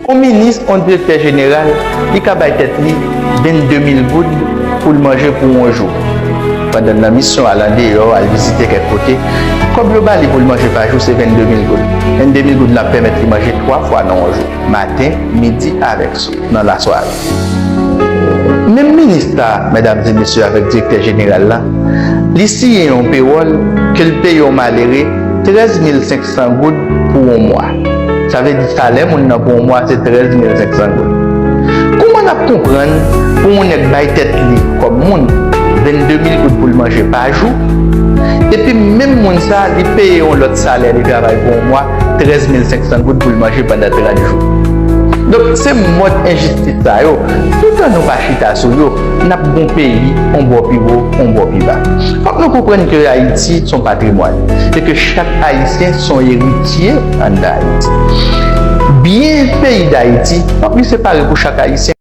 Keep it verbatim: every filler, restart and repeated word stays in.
Yon minis, yon direktè jeneral, li ka bay tèt li vennde mil goud pou l manje pou yon jou. Pandan l nan misyon, al andeyò, al vizite kèk kote, kòb yo ba li pou l manje pa jou se vennde mil goud. Vennde mil goud la ap pèmèt li manje twa fwa nan yon jou, maten, midi avèk swa, nan lasware. Menm minis sa a, medam e mesye, avèk direktè jeneral la, li siyen yon pewòl ke l peye yon malere trèz mil senk san goud pou yon mwa. Sa vle di salè moun nan pou yon mwa se trèz mil senk san goud. Kouman n ap konprann pou yon nèg bay tèt li kòm moun vennde mil goud pou l manje pa jou, epi menm moun sa a li peye yon lòt salè, li travay pou yon mwa, trèz mil senk san goud pou l manje pandan trant jou? Donk, se mòd enjistis sa yo, toutan nou pa chita sou yo, n ap gon peyi yon bò pi wo, yon bò pi ba. Fòk nou konprann ke Ayiti se yon patrimwàn e ke chak Ayisyen se yon eritye anndan Ayiti. Byen peyi Dayiti, fòk li separe pou chak Ayisyen.